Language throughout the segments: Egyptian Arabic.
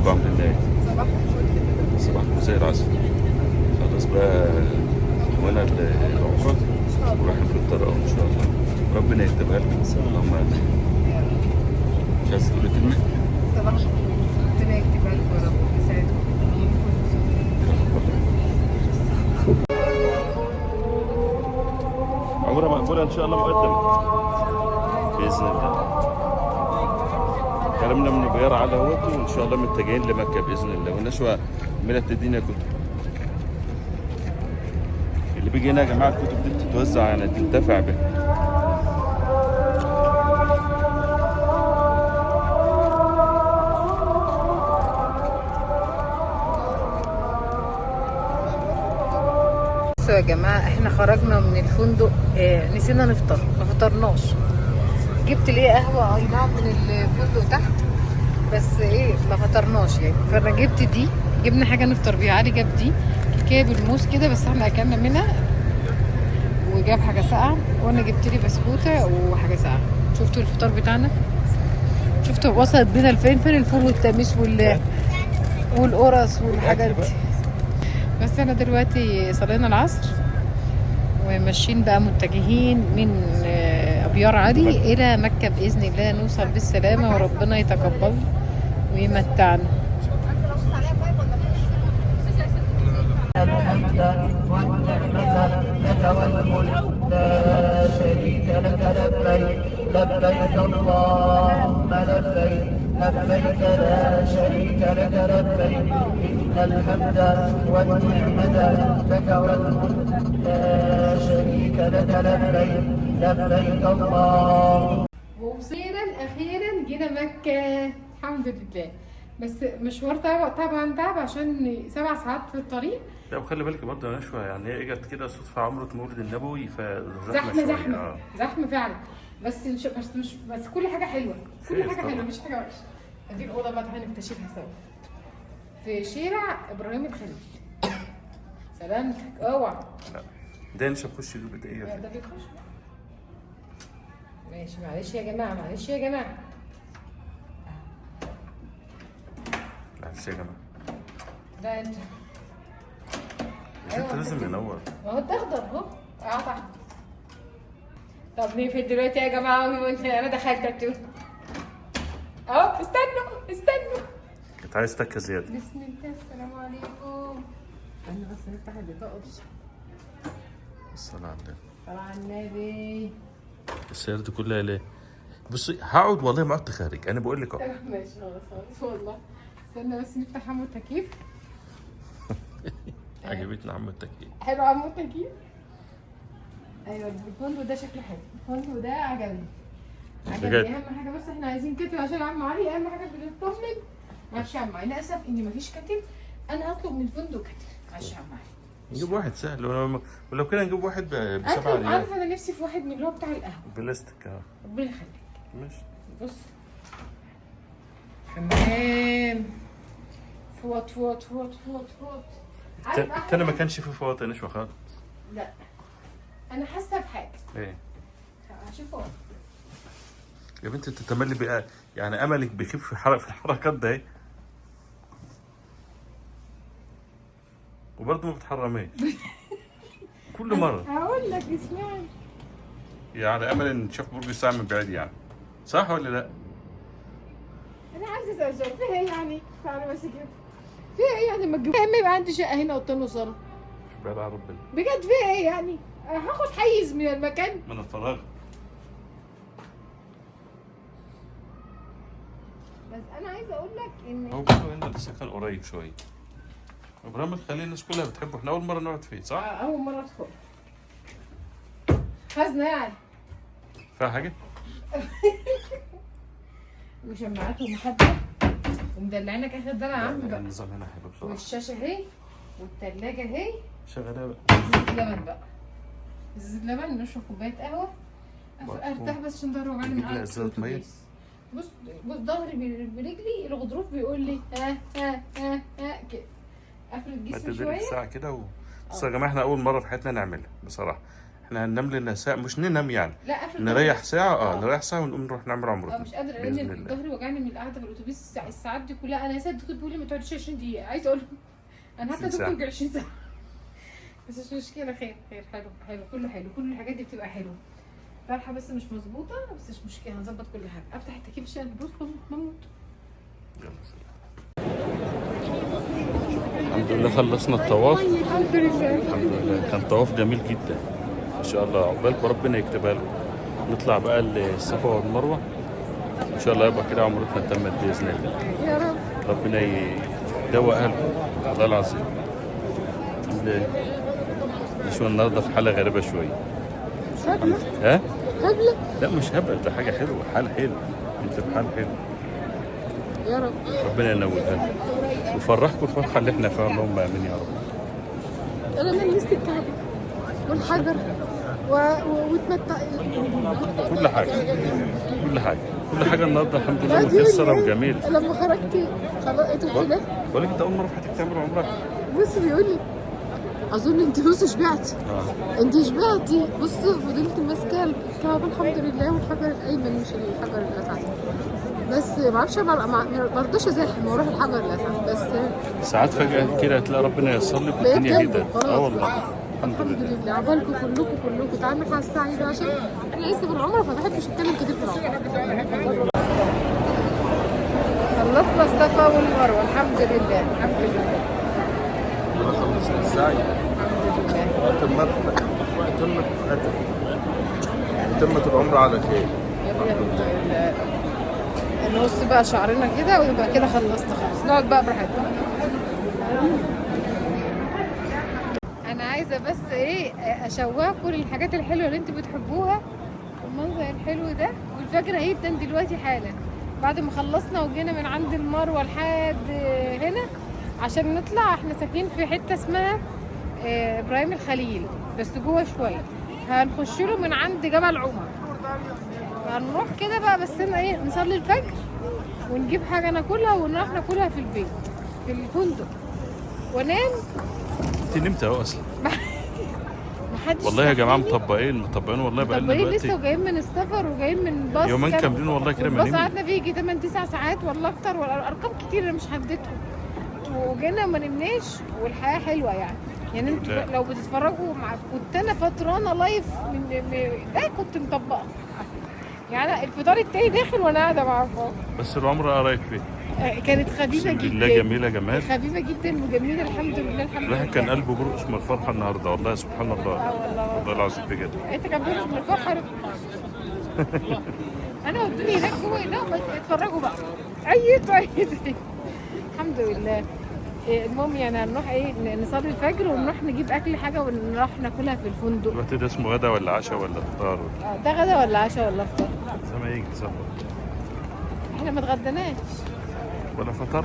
ازيكم عاملين ايه؟ صباح الفل كده. صباحكم زي العسل. خلاص بقى وانا العمرة ورايحين في الطريق ان شاء الله، ربنا يكتبها لكم. اللهم امين. مش عايز تقولي كلمة؟ صباح الفل، ربنا يكتبها لكم يا رب ويسعدكم. عمرة مقبولة ان شاء الله مقدمة بإذن الله. كلامنا من بيار على اهوت، وان شاء الله متجهين لمكة بإذن الله. ونشوى ملت الدنيا كتب. اللي بيجي هنا يا جماعة الكتب دي بتتوزع، يعني تنتفع بها. بصوا يا جماعة، احنا خرجنا من الفندق، نسينا نفطر، ما فطرناش. جبت ليه قهوة اي نعم من الفندق تحت، بس ايه ما فطرناش يعني. فانا جبت دي، جبنا حاجة نفطر بيها. علي جاب دي كيكة بالموز كده، بس احنا اكلنا منها، وجاب حاجة ساقعة، وانا جبت لي بسكوتة وحاجة ساقعة. شفتوا الفطار بتاعنا؟ شفتوا وصلت بينا لفين؟ فين الفول والتميس والقرص والحاجات دي. بس احنا دلوقتي صلينا العصر وماشيين بقى متجهين من ابيار علي الى مكة باذن الله، نوصل بالسلامة وربنا يتقبل ويمتعنا. الحمد والنعمة لك والملك لا شريك لك، لبيك لبيك اللهم لبيك، لبيك لا شريك لك لبيك، إن الحمد والنعمة لك والملك لا شريك لك، لبيك لبيك اللهم. ووصينا اخيرا جينا مكة الحمد لله، بس مشوار تعب طبعا، تعب عشان 7 ساعات في الطريق. لا وخلي بالك برضه يا نشوى، يعني هي اجت كده صدفة عمرة مولد النبوي، فزحمة زحمة شوية. زحمة زحمة فعلا، بس مش بس مش بس كل حاجة حلوة، كل خير حاجة طبعا. حلوة، مش حاجة وحشة. دي الاوضة بقى تعالى نكتشفها سوا في شارع ابراهيم الخليل. سلامتك، اوعى. لا ده نشوف خش جوه ده ايه؟ ده بيخش. ماشي، معلش يا جماعة، معلش يا جماعة. معلش يا جماعة. ده انت يا ست لازم ننور. ما هو ده اخضر اهو، قطع. طب نقفل دلوقتي يا جماعة، انا دخلت اهو. استنوا استنوا. كنت عايز تكه زيادة. بسم الله، السلام عليكم. استنى بس نفتح البطاقة دي. الصلاة على النبي. صلاة على النبي. السيارة دي كلها ليه؟ بصي هقعد والله ما عدت خارج، انا بقول لك اهو. ماشي خلاص خلاص والله. استنى بس نفتح عمو التكييف. عجبتني عم التكييف. حلو عمو التكييف. ايوه الفندق ده شكله حلو، الفندق ده عجبني عجبني. بجد؟ اهم حاجة بس احنا عايزين kettle عشان عم علي، اهم حاجة بنطمن. معلش يا عم علي، انا اسف ان مفيش kettle، انا هطلب من الفندق kettle. معلش يا عم علي. نجيب واحد سهل، ولو كده نجيب واحد ب7 اطلب، ريال. عارفه انا نفسي في واحد من اللي هو بتاع القهوة بلاستيك. ربنا يخليك. ماشي. بص حمام، فوط فوط فوط فوط فوط. عارف أحلى التاني ما حاجة؟ كانش فيه فوط يا نشوى خالص. لا انا حاسه بحاجة. ايه؟ هشوفه. يا بنت انت تملي بقى، يعني املك بيخيب في حرق في الحركات ده ايه؟ وبرضه ما بتحرميش كل مرة. هقول لك اسمعي. يعني امل ان تشوف برج الساعة من بعيد، يعني صح ولا لا؟ انا عايزه اسال سؤال، فيها ايه يعني؟ تعالى بس كده، فيها ايه يعني ما تجيب؟ اما يبقى عندي شقه هنا اوضتين وصاله. بقى على ربنا. بجد فيها ايه يعني؟ هاخد حيز من المكان من الفراغ. بس انا عايزه اقول لك ان هو بيقولوا هنا السكن قريب شوية. ابراهيم الخليل الناس كلها بتحبه، احنا اول مرة نقعد فيه صح؟ اول مرة ادخل خزنه يعني. فيها حاجة؟ وشماعات ومخده ومدلعينك اخر دلع يا عم بقى. النظام هنا حلو بصراحة. والشاشه اهي والتلاجه اهي. شغالة بقى. ازازة لبن بقى، ازازة لبن، نشرب كوباية قهوة. ارتاح بس عشان ظهري وجعني من نجيب لنا قعدة ازازة مية. الأتوبيس. بص بص ظهري برجلي الغضروف بيقول لي ها ها ها ها كده. افرد ما جسمي تدري شوية. ساعة كده. بس يا جماعة احنا اول مرة في حياتنا نعملها بصراحة. احنا هننام لنا ساعة، مش ننام يعني، لا قفل نريح ساعة. نريح ساعة ونقوم نروح نعمل عمرتنا. مش قادرة بإذن لان الله. ظهري وجعني من القعدة في الاتوبيس الساعات دي كلها. انا لسه الدكتور بيقول لي ما تقعديش 20 دقيقة، عايزه اقول له انا حتى 20 ساعة. دكتور 20 ساعة. بس مش مشكلة، خير خير، حلو حلو، كله حلو، كل الحاجات دي بتبقى حلوة. طرحه بس مش مظبوطة، بس مش مشكلة، هنظبط كل حاجة. افتح التكييف عشان بص بموت. يلا سلام. الحمد لله خلصنا الطواف. الحمد لله. الحمد لله، كان طواف جميل جدا ان شاء الله. عقبالكم، ربنا يكتبها لكم. نطلع بقى الصفا والمروة ان شاء الله، يبقى كده عمرتنا تمت باذن الله. يا رب. ربنا يدوق قلبكم والله العظيم. عامل ايه؟ شو النهارده في حاله غريبة شوية. مش هبلة. ها؟ هبلة. لا مش هبل، ده حاجة حلوة، حال حلو، انت في حال حلو. يا رب. ربنا ينورها لكم ويفرحكم الفرحة اللي احنا فيها، اللهم امين يا رب. انا لمست الكعبة والحجر واتمتع. كل حاجة كل حاجة كل حاجة النهارده الحمد لله بعد يقول متيسره لي وجميلة. لما خرجتي خلاص انت قلت له بقول لك انت اول مرة في حياتك تعمل عمره. بص بيقول لي اظن انت بص شبعتي. انت شبعتي. بص فضلت ماسكه الكعبة الحمد لله والحجر الايمن مش الحجر الاسعد، بس ما اعرفش ما برضاش ازاحم واروح الحجر الاسعد، بس ساعات فجاة كده هتلاقي ربنا ييسر لك بقيت والدنيا جنبه هدت. خلاص. والله الحمد الحمد لله. لله. عقبالكم كلكم كلكم. تعالوا نروح على السعي بقى عشان انا لسه في العمرة فما بحبش اتكلم كتير في العمرة. خلصنا الصفا والمروة الحمد لله، الحمد لله، خلصنا السعي الحمد لله. وتمت العمرة على خير. يلا نقص بقى شعرنا كده ويبقى كده خلصنا خالص، نقعد بقى براحتنا. انا عايزه بس ايه اشوقكم للحاجات الحلوة اللي انتوا بتحبوها، المنظر الحلو ده. والفجر هيبدا دلوقتي حالا بعد ما خلصنا وجينا من عند المروة لحد هنا عشان نطلع. احنا ساكنين في حتة اسمها ابراهيم الخليل، بس جوه شوية هنخش له من عند جبل عمر. هنروح كده بقى، بس انا ايه نصلي الفجر ونجيب حاجة ناكلها ونروح ناكلها في البيت في الفندق وانام. انت نمت اهو اصلا. محدش والله يا جماعة صحيني. مطبقين والله بقى لنا مطبقين لسه دلوقتي وجايين من السفر وجايين من باص يومين كام- كاملين والله كده ما والباص نمنا. قعدنا فيه يجي 8 9 ساعات ولا اكتر، ولا ارقام كتير انا مش حددتهم. وجينا وما نمناش والحياة حلوة يعني. يعني انتوا لا. لو بتتفرجوا مع كنت انا فطرانه live من ده كنت مطبقه يعني. الفطار التاني داخل وانا قاعدة معاكم. بس العمرة قريب فيه. كانت خفيفة اقسم جدا. بالله جميلة جمال. خفيفة جدا وجميلة الحمد لله الحمد لله. الواحد كان قلبه بيرقص من الفرحة النهارده والله سبحان الله. والله. والله العظيم بجد. انت كان بيرقص من الفرحة. انا والدنيا هناك جوه هناك اتفرجوا بقى. عيط عيط. الحمد لله. المهم يعني هنروح ايه نصلي الفجر ونروح نجيب اكل حاجة ونروح ناكلها في الفندق. دلوقتي ده اسمه غدا ولا عشاء ولا فطار ولا ده غدا ولا عشاء ولا فطار؟ زي ما يجي ظبط. احنا ما اتغديناش ولا فطرت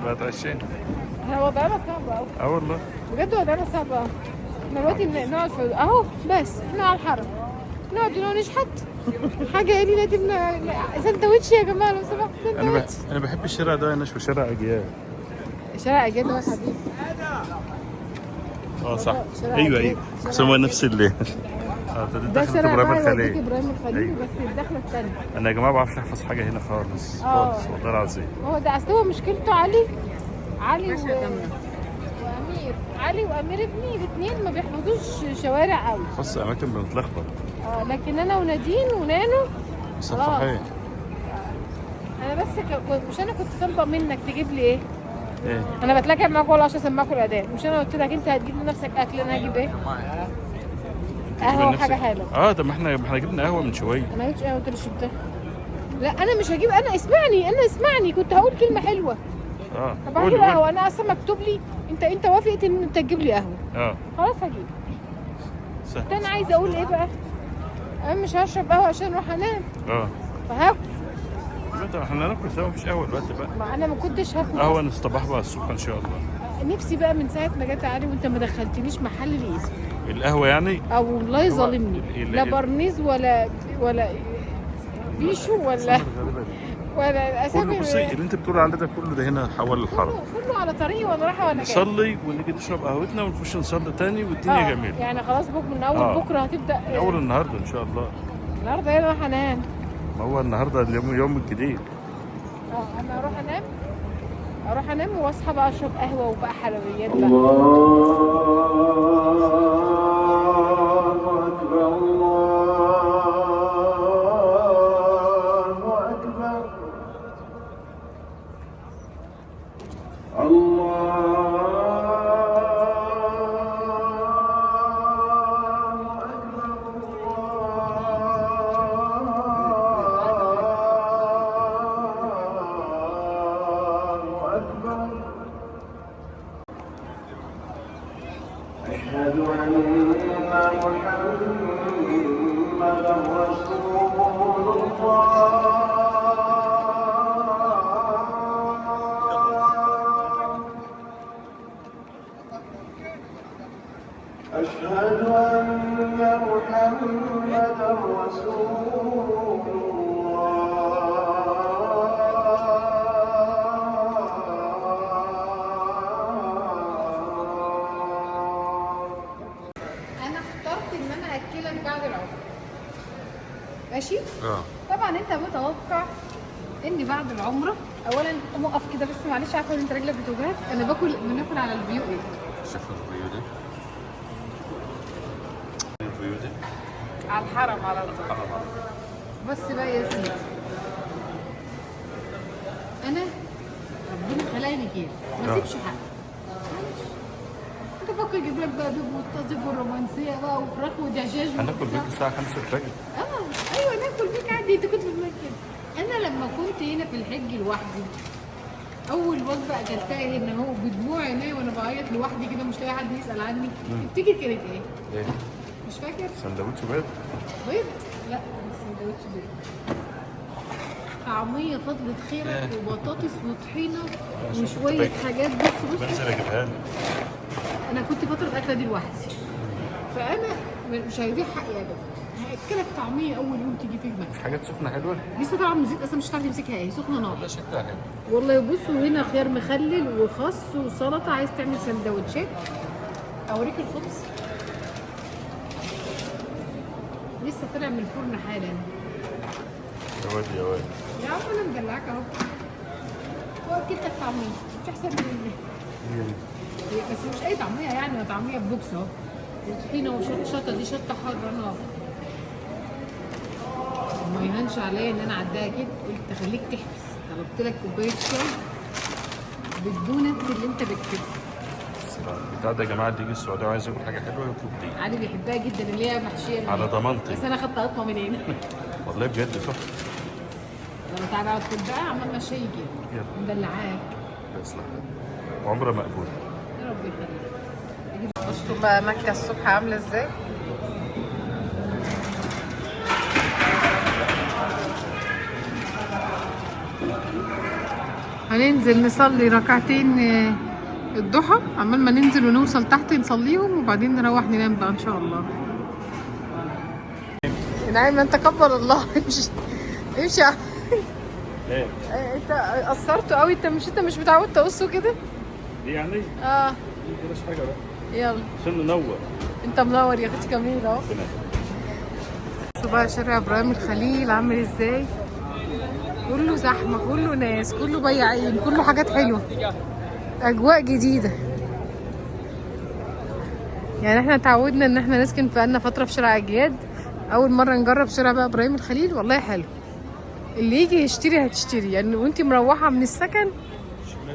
ولا اتعشينا. احنا وضعنا صعب قوي. والله بجد وضعنا صعب قوي. احنا دلوقتي نقعد في اهو، بس احنا على الحرم نقعد نشحت حاجة قليله دي سندوتش يا جماعة لو سمحت سندوتش. انا بحب الشارع ده يا نشوى، شارع اجيال. شارع اجيال ده يا حبيبي. صح. شارع ايوه أجيال. ايوه بس هو نفس اللي ده ده دخلت شارع ابراهيم بقى يوديك الخليل. ابراهيم الخليل. أيوة. بس الدخلة الثانية. انا يا جماعة ما بعرفش احفظ حاجة هنا خالص خالص والله العظيم. هو ده اصل هو مشكلته علي وامير. علي وامير ابني الاثنين ما بيحفظوش شوارع قوي. خاص اماكن بنتلخبط. لكن انا ونادين ونانو صفحين. انا بس مش انا كنت طالبه منك تجيب لي ايه؟ ايه؟ انا بتلاكع معاك والله عشان اسمعكوا الاداء. مش انا قلت لك انت هتجيب لنفسك اكل، انا هجيب ايه؟ قهوة وحاجه حلوة. ده ما احنا جبنا قهوة من شوية. انا ما جبتش قهوة، قلت شربتها. لا انا مش هجيب. انا اسمعني كنت هقول كلمة حلوة. طب هجيب قهوة. انا اصلا مكتوب لي انت وافقت ان انت تجيب لي قهوة. خلاص هجيب. سهل. انا عايزه اقول ايه بقى؟ انا مش هشرب قهوة عشان اروح انام. فهاكل. دلوقتي احنا هناكل سوا، مفيش قهوة دلوقتي بقى. ما انا ما كنتش هاكل قهوة نصطبح بقى الصبح ان شاء الله. نفسي بقى من ساعة ما جت علي وانت ما دخلتنيش محل لي اسم القهوة يعني؟ او والله ظالمني. لا برنيز ولا بيشو ولا وانا كله بصي اللي انت بتقول عليه ده كله ده هنا حوالي الحرم. كله على طريقي وانا رايحة وانا جاية. نصلي ونيجي نشرب قهوتنا ونخش نصلي تاني والدنيا جميلة. يعني خلاص بكره من اول بكره هتبدا. من اول النهارده ان شاء الله. النهارده ايه رايحة انام. ما هو النهارده اليوم يوم الجديد. انا اروح انام، اروح انام واصحى بقى اشرب قهوة وبقى حلويات بقى. الله أكبر الله أكبر الله أكبر الله أكبر أشهد أن محمدا رسول الله أشهد أن محمدا رسول الله. انا اخترت ان انا اكلك بعد العمرة. ماشي؟ طبعا انت متوقع ان بعد العمرة اولا اقف كده بس معلش، عارفه ان انت رجلك بتوجعك. انا باكل بناكل على ال view ايه؟ شوف ال view ده، ال view ده على الحرم على طول. بس بقى يا سيدي انا ربنا خلقني كده ما سيبش حق. معلش انت فاكر اجيب لك بقى بيب والطازج والرومانسيه بقى وفراخ ودجاج هناكل بيك الساعة 5 الفجر. ايوه ناكل بيك عادي. انت كنت في دماغك كده. انا لما كنت هنا في الحج لوحدي اول وجبة اكلتها هنا اهو بدموع عيني وانا بعيط لوحدي كده مش لاقي حد يسال عني، تفتكر كانت ايه؟ ايه؟ مش فاكر؟ سندوتش بيض؟ بيض؟ لا مش سندوتش بيض، طعميه فضلة خيرك وبطاطس وطحينه وشوية حاجات. بص بص بنزل اجيبها لك. انا كنت فترة الاكلة دي لوحدي، فانا مش هيضيع حقي ابدا. هاكلك طعميه اول يوم تيجي فيه المكة. حاجات سخنة حلوة؟ لسه طالعه من الزيت اصلا مش هتعرف تمسكها، ايه سخنة نار. والله شكلها حلو والله. بصوا هنا خيار مخلل وخس وسلطة، عايز تعمل سندوتشات. اوريك الخبز لسه طلع من الفرن حالا. يا واد يا واد يا عم انا مدلعاك اهو، واكلتك طعميه مش احسن من بس مش اي طعميه يعني، طعميه ببوكس اهو وطحينه وشطه، دي شطه حارة نار. ما يهانش عليا ان انا اعديها كده، قلت اخليك تحبس. طلبت لك كوباية شاي بال donuts اللي انت بتحبه. بتاع ده يا جماعة اللي يجي السعودية وعايز ياكل حاجة حلوة يطلب دي. علي بيحبها جدا اللي هي محشيه على ضمانتي. بس انا خدت قطمه من هنا. والله بجد تحفة. يلا تعالى اقعد كل بقى عمال ما الشاي يجي. مدلعاك. تسلم. عمره مقبول. يا رب يخليك. بصوا بقى مكة الصبح عامله ازاي. هننزل نصلي ركعتين الضحى، عمال ما ننزل ونوصل تحت نصليهم وبعدين نروح ننام بقى ان شاء الله. نعم انت تقبل الله. امشي امشي. ايه انت قصرته قوي، انت مش متعود تقصه كده؟ دي يعني؟ بلاش حاجة بقى. يلا عشان ننور. انت منور يا اختي كميل اهو. بصوا بقى شارع ابراهيم الخليل عامل ازاي، كله زحمة، كله ناس، كله بياعين، كله حاجات حلوة، اجواء جديدة. يعني احنا اتعودنا ان احنا نسكن بقالنا فترة في شارع اجياد، اول مرة نجرب شارع بقى ابراهيم الخليل. والله حلو، اللي يجي يشتري هتشتري يعني، وانتي مروحة من السكن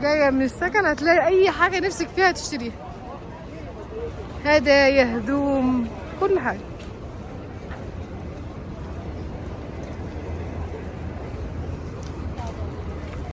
جاية من السكن هتلاقي اي حاجة نفسك فيها تشتريها، هدايا، هدوم، كل حاجة.